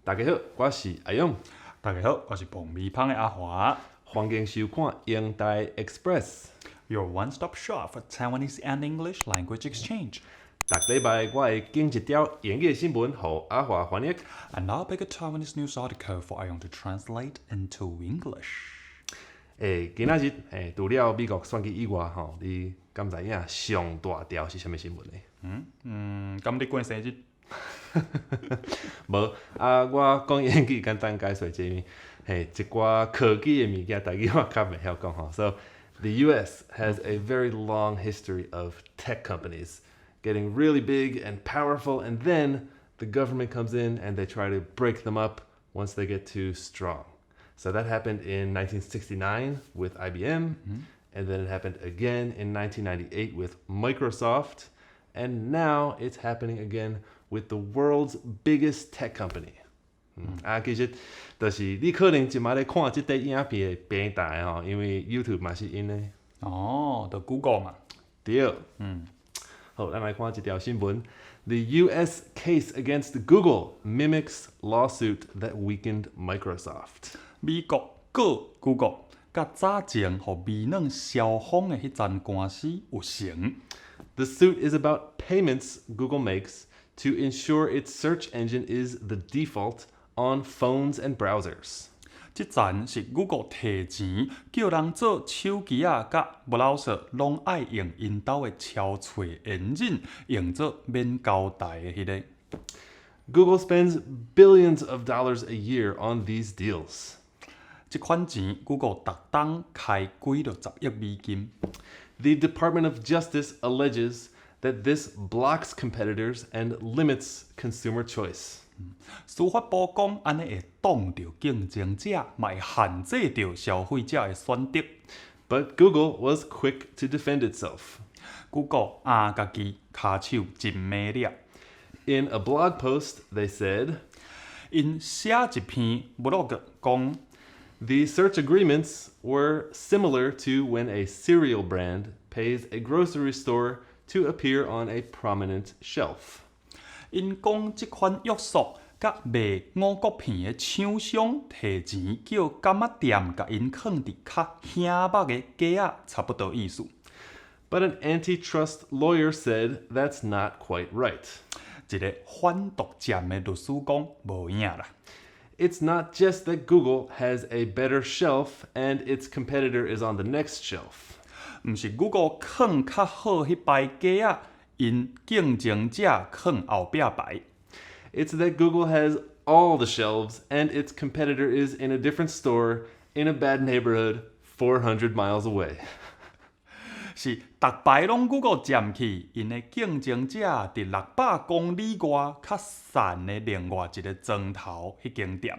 大家好，我是阿勇。大家好，我是爆米芳的阿華。歡迎收看英台 Express。 Your one-stop shop for Taiwanese and English language exchange. 逐禮拜我會揀一條英語新聞，予阿華翻譯。 And I'll pick a Taiwanese news article for 阿勇 to translate into English. 欸，今仔日欸，除了美國選舉以外，吼，你敢知影上大條是啥物新聞呢？嗯，敢你過生日？無啊，我講英語簡單解說這，嘿，一寡科技的物件，台語我較袂曉講吼。So the U.S. has a very long history of tech companies getting really big and powerful, and then the government comes in and they try to break them up once they get too strong. So that happened in 1969 with IBM, and then it happened again in 1998 with Microsoft, and now it's happening again with the world's biggest tech company. 啊，其實就是你可能這馬咧看這塊影片的平台吼，因為 YouTube 嘛是𪜶的。哦，就 Google 嘛。對。好，咱來看這條新聞。The U.S. case against Google mimics lawsuit that weakened Microsoft. 美國告 Google，佮早前予微軟消風的彼陣官司有成。 The suit is about payments Google makes to ensure its search engine is the default on phones and browsers. 這層是 Google 提錢叫人做手機仔佮 browser 攏愛用𪜶兜的搜尋引擎，用做免交代的彼个。 Google spends billions of dollars a year on these deals. 這款錢 Google 逐冬開幾落十億美金。 The Department of Justice alleges that this blocks competitors and limits consumer choice. 司法部講，按呢會擋著競爭者，嘛會限制著消費者的選擇。 But Google was quick to defend itself. Google 啊，家己跤手真猛掠。 In a blog post, they said, 𪜶寫一篇 blog 講， The search agreements were similar to when a cereal brand pays a grocery store to appear on a prominent shelf. 𪜶講這款約束，佮賣五穀片的廠商提錢叫柑仔店共𪜶囥佇較顯目的架仔，差不多意思。 But an antitrust lawyer said that's not quite right. 一个反獨佔的律師講無影啦。 It's not just that Google has a better shelf and its competitor is on the next shelf. 毋是 Google 囥較好彼排架仔，𪜶競爭者囥後壁排。 It's that Google has all the shelves and its competitor is in a different store in a bad neighborhood 400 miles away. 是逐排攏 Google 佔去，𪜶的競爭者佇600公里外較散的另外一个莊頭彼間店。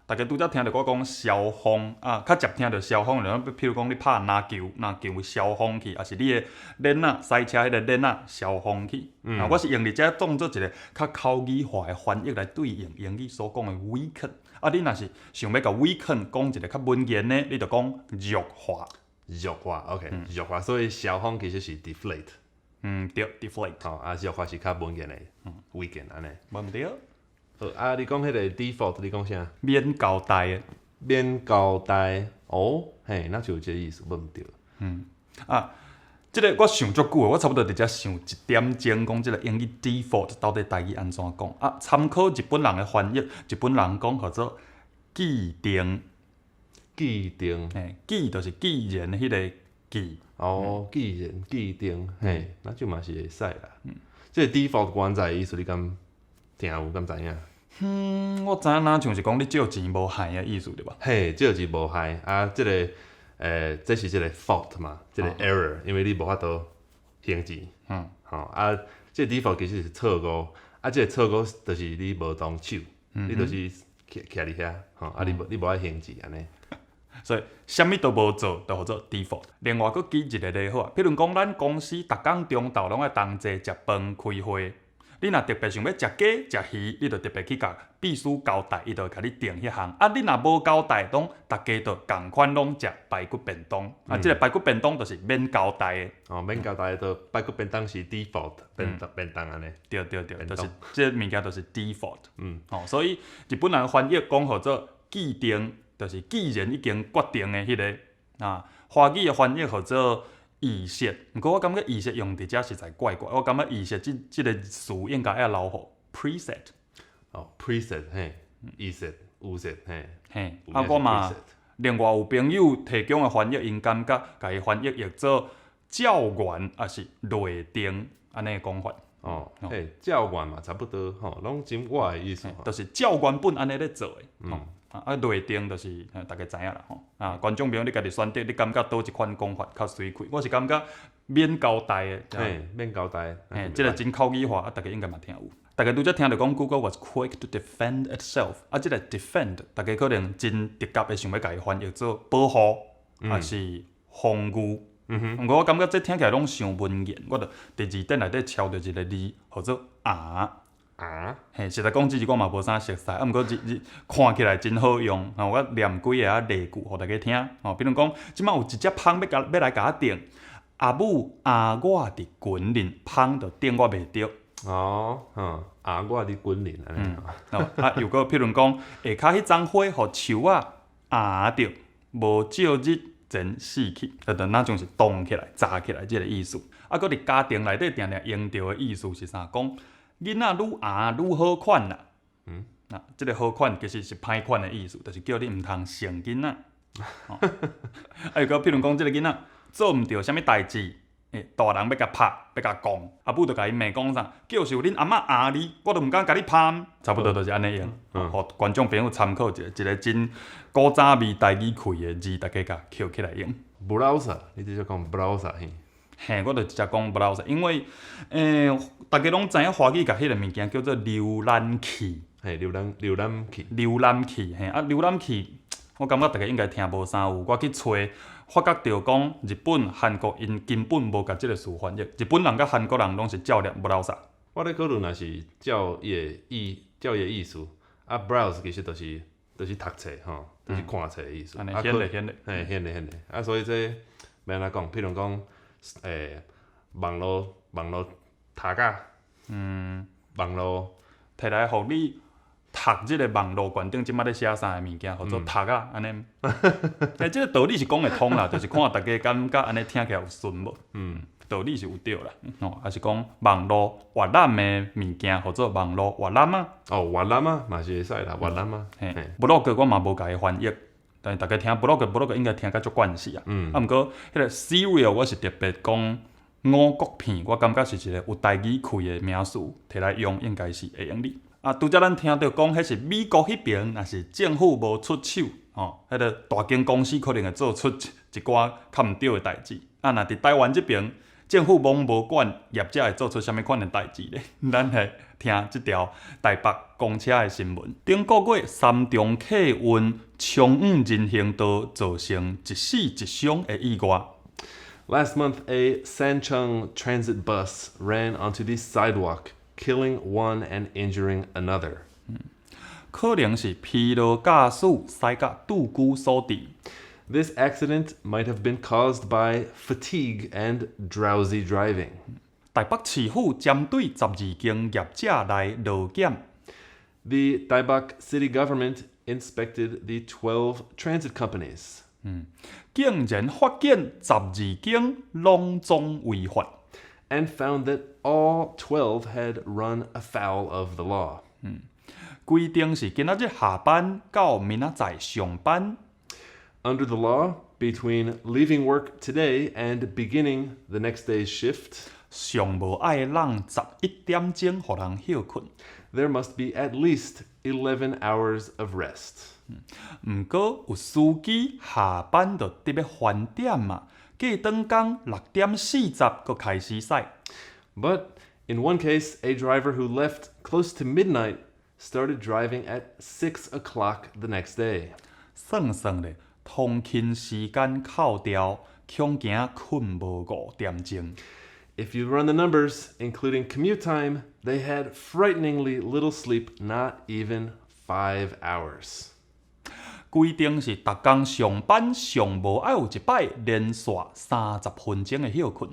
大家拄才聽著我講消風啊，較捷聽著消風，就譬如講你拍籃球，籃球消風去，抑是你的鏈仔賽車彼个鏈仔消風去。啊，我是用佇遮當做一个較口語化的翻譯來對應英語所講的 weaken。啊，你若是想欲共 weaken 講一个較文言的，你就講弱化。弱化，OK，弱化，所以消風其實是 deflate。嗯，對，deflate。吼，啊，弱化是較文言的，weaken 按呢。無毋對。好，啊，你講彼個 default，你講啥？免交代的。免交代，哦，嘿，那就有這個意思，無毋對。啊，這个我想足久的，我差不多佇遮想一點鐘，講這个英語 default 到底台語按怎講？啊，參考日本人的翻譯，日本人講號做既定。既定。嘿，既就是既然彼个既。哦，既然既定，嘿，那就嘛是會使啦。這个 default 關在的意思，你敢聽有敢知影？嗯，我知影，若像是講你借錢無還的意思對吧？嘿，借錢無還啊，這個這是這個 fault 嘛，這個 error，因為你無法度還錢。吼啊，這個 default 其實是錯誤，啊，這個錯誤就是你無動手，你就是徛徛佇遐，吼，啊，你無愛還錢按呢。所以啥物都無做，就號做 default。另外，閣舉一个例好啊，譬如講，咱公司逐工中晝攏愛同齊食飯開會，你若特別想欲食雞食魚，你就特別去共秘書交代，伊就會共你訂彼項。啊，你若無交代，攏逐家就仝款攏食排骨便當。啊，這個排骨便當就是免交代的。哦，免交代就排骨便當是 default 便當便當按呢。對對對，便當。就是這個物件就是 default。哦，所以日本人翻譯講號做既定，就是既然已經決定的彼個啊。華語的翻譯號做預設，毋過我感覺預設用佇遮實在怪怪，我感覺預設這這個詞應該愛留予 preset。哦，preset 嘿，預設、預設嘿。嘿，啊，我嘛另外有朋友提供的翻譯，𪜶感覺共伊翻譯譯做照原抑是內定按呢的講法。哦，嘿，照原嘛差不多吼，攏真我的意思。就是照原本按呢咧做的。吼，啊，內定就是逐家知影啦吼。啊，觀眾朋友你家己選擇，你感覺佗一款講法較媠氣？我是感覺免交代的。嘿，免交代。嘿，這個真口語化，啊，逐家應該嘛聽有。逐家拄才聽著講 Google was quick to defend itself，啊，這個 defend，逐家可能真直覺會想欲共伊翻譯做保護，抑是防禦。毋過我感覺這聽起來攏傷文言，我就佇字典內底抄著一個字，號做尪。尪？嘿，實在講，這字我嘛無啥熟似，啊，毋過這字看起來真好用，吼，我念幾个仔例句予逐家聽，吼，比如講，這擺有一隻蜂欲共欲來共我叮，阿母尪我佇群裡，蜂就叮我袂著。哦，嗯，尪我佇群裡按呢。哦，啊，又閣譬如講，下跤彼欉花予樹仔尪著，無少日前死去，就若像是凍起來、紮起來這個意思。啊，閣佇家庭內底定定用著的意思是啥？講囡仔愈尪愈好款啦。啊，這個好款其實是歹款的意思，就是叫你毋通寵囡仔。啊，又閣譬如講，這個囡仔做毋著啥物代誌，大人欲共拍，欲共摃，阿母就共伊罵講啥？就是有恁阿嬤尪你，我都毋敢共你拍。差不多就是按呢用，予觀眾朋友參考一下，一個真古早味台語氣的字，逐家共抾起來用。 browser，你直接講 browser 嘿？嘿，我就直接講 browser，因為逐家攏知影華語共彼個物件叫做瀏覽器。嘿，瀏覽器。瀏覽器，嘿，啊，瀏覽器，我感覺逐家應該聽無啥有。我去揣，發覺著講日本、韓國𪜶根本無共這個詞翻譯。日本人佮韓國人攏是照念 browser。我咧考慮若是照伊的意思，啊，browse 其實就是讀冊吼，就是看冊的意思。按呢顯咧顯咧。嘿，顯咧顯咧。啊，所以這欲按怎講？譬如講，網路讀仔，網路提來予你讀這個網路懸頂，這擺咧寫啥的物件，號做讀仔按呢。欸，這個道理是講會通啦，就是看逐家感覺按呢聽起來有順無？道理是有對啦，吼，抑是講網路閱覽的物件，號做網路閱覽仔。哦，閱覽仔嘛是會使啦，閱覽仔。嘿，blog 我嘛無共伊翻譯，但是逐家聽 blog blog 應該聽甲足慣勢啊。啊，毋過彼個 cereal 我是特別講五穀片，我感覺是一個有台語氣的名詞，提來用應該是會用得。啊，拄才咱聽著講，彼是美國彼爿，若是政府無出手，吼，彼個大間公司可能會做出一寡較毋對的代誌。啊，若佇台灣這爿，政府罔無管，業者會做出啥物款的代誌咧？咱來聽這條台北公車的新聞。頂個月三重客運衝往人行道，造成一死一傷的意外。 Last month, a Sanchong transit bus ran onto the sidewalk, killing one and injuring another. 可能是疲勞駕駛駛甲拄久所致。 This accident might have been caused by fatigue and drowsy driving. 台北市府針對12間業者來勞檢。 The Taibach city government inspected the 12 transit companies. 竟然發現12間攏總違法。 And found that all 12 had run afoul of the law. 規定是今仔日下班到明仔載上班。 Under the law, between leaving work today and beginning the next day's shift, 上無愛攏11點鐘予人歇睏。 there must be at least 11 hours of rest. 毋過有司機下班就得欲翻點啊，過轉工6點40閣開始駛。 But in one case, a driver who left close to midnight started driving at 6 o'clock the next day. 算算咧，通勤時間扣掉，恐驚睏無5點鐘。If you run the numbers, including commute time, they had frighteningly little sleep, not even 5 hours. 規定是逐工上班上無愛有一擺連續三十分鐘的歇睏。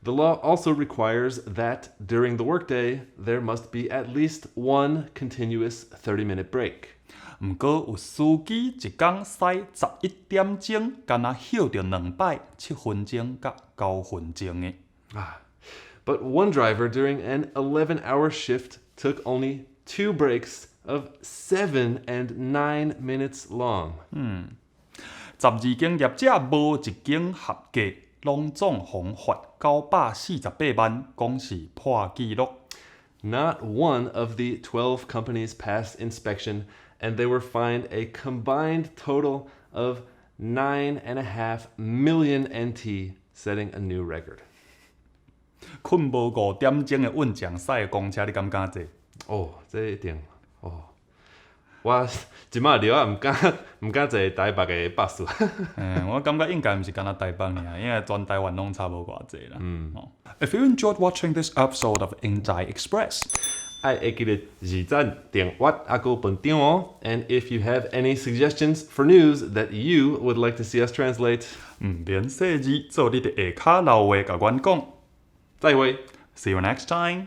The law also requires that during the workday, there must be at least one continuous 30-minute break. 毋過有司機一工駛十一點鐘，干焦歇著兩擺七分鐘佮九分鐘的。 Ah. But one driver during an 11-hour shift took only two breaks of 7 and 9 minutes long. 十二間業者無一間合格，攏總予罰九百四十八萬，講是破紀錄。 Not one of the 12 companies passed inspection, and they were fined a combined total of 9.5 million NT, setting a new record. 睏無五點鐘的運將駛的公車，你敢敢坐？哦，這一定哦，我這馬著啊，毋敢毋敢坐台北的巴士。嗯，我感覺應該毋是干焦台北爾，因為全台灣攏差無偌濟啦。嗯。If you enjoyed watching this episode of 英才 Express，愛會記得按讚、訂閱啊，閣分享哦。And if you have any suggestions for news that you would like to see us translate，毋免細膩，做你佇下跤留話共阮講。再會。 See you next time.